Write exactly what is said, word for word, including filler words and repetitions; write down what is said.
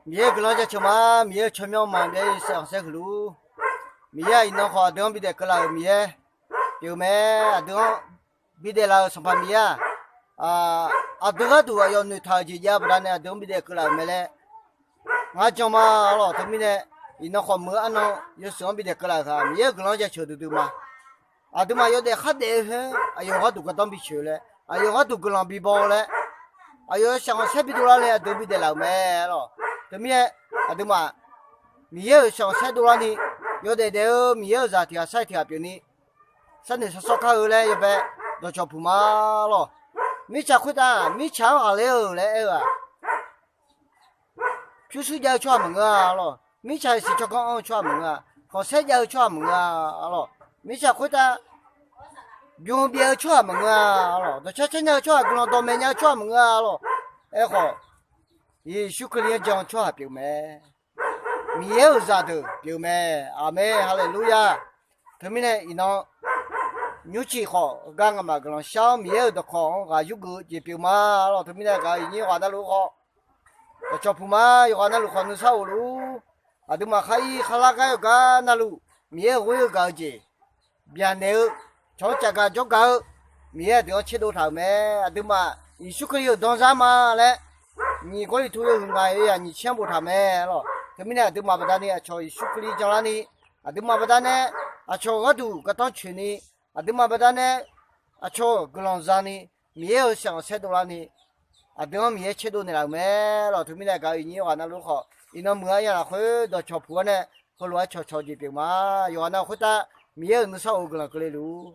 Miqyaer guiqlanq jaceuq ma. Miqyaer-euq tsawrmyanr ma, Miqyaer-euq saev khanqsaer huiq luf-ur. Miqyaer-aq, iqnan khawf aqdui-anr bidaef keuvlaf-euq Miqyaer pyeuf-eu mae. Aqdui-anr bidaef laf-euq Sanqpaq Miqyaer-aq, aqdui gharduq aqyawf noeqtaq-euq jeq jav-eu baqdanae aqdui-anr bidaef keuvlaf-euq mae laer ngar jan ma. Arlawq, teumirnae iqnan khawf meuq-eu arnan yawshuif-anr bidaef keuvlaf-euq khaq, Miqyaer-euq guiqlanq jaceuq duidui ma. Aqduimaf yawdaef khardaef-eu khoer aqyawf gharduq gardanr biceuq laer, aqyawf gharduq guiqlanq bibaw laer, aqyawf-euq shaqkhanqsaer bidov lar nae aqdui-anr bidaef laf-euq mae. Arlawq, teumirnae aqduimaf Miqyaer-euq shaqkhanqsaer dovlarni, yawdaef daef-eu Miqyaer-euq zaq tiq ghaq sar-iq tiq ghaq pyeufni, sharnoeq shar sawr kar-eu laer yawbae dawqcawq puq ma. Arlawq, mirtsaq khoertav mirtsaq-anr ghaqler-eu laer aer-eu-aq, pyurshuir jav-eu tsawrhaq maqngeur-a. Arlawq, mirtsaq siqtsawrganr anr-eu tsawrhaq maqngeur-a. Khanqsaer jav-eu tsawrhaq maqngeur-a. Arlawq, mirtsaq khoertav bym byaev-eu tsawrhaq maqngeur-a. Arlawq, dawqcar car nya-eu tsawrhaq, guiqlanq dawqmaeq nya-eu tsawrhaq maqngeur-a. Arlawq, aerkhawf, Yeqsur Kali-anr jan-eu tsawrhaq pyeuf mae. Miqyaer-euq zaqdeuq pyeuf mae. Aqmeq, haleluya. Teumirnae iqnan nymrciq khawf heugar ngamaf guiqlanq shar-awr Miqyaer-euq dawqkawq-anr ghaq yurgeuf-eu jeq pyeuf ma. Arlawq, teumirnae gaq-euq iqnyir yawqghaq navluf khawf dawqcawq puq ma. Yawqghaq navluf khawf nuisar of luf-ur. Aqduimaf khar-ir kharlar gar yawqgar navluf Miqyaer-euq ghoer-eu gaq-eu jeq byaqnaeq-eu, cawq-anr cafgaq jawrgaq-eu, Miqyaer aqdui-anr tserdov taq-euq mae. Aqduimaf Yeqsur Kali-euq danzar ma laer, nyiq Gawrliqtu yawhuiq ngaq-euq yaq nyiq tser-anr boftaq mae. Arlawq, teumirnae aqduimaf baqdanae aqcawq Yeqsur Kali janlarni, aqduimaf baqdanae aqcawq-euq gharduq gardanr coeqni, aqduimaf baqdanae aqcawq-euq guiqlanq zani, Miqyaer-euq shaqkhanqsaer dovlarni, aqdui-anr Miqyaer tserdov naeqlaf-euq mae. Arlawq, teumirnae gaq-euq iqnyir yawqghaq navluf khawf iqnan muiq-eu aryamq lafkhoer dawqcawq puq-awr nae heulof-aer cawqcawq jeq pyeuf ma. Yawqghaq nav khoertav Miqyaer-euq nuisar of-eu guiqlanq keuvle luf-ur.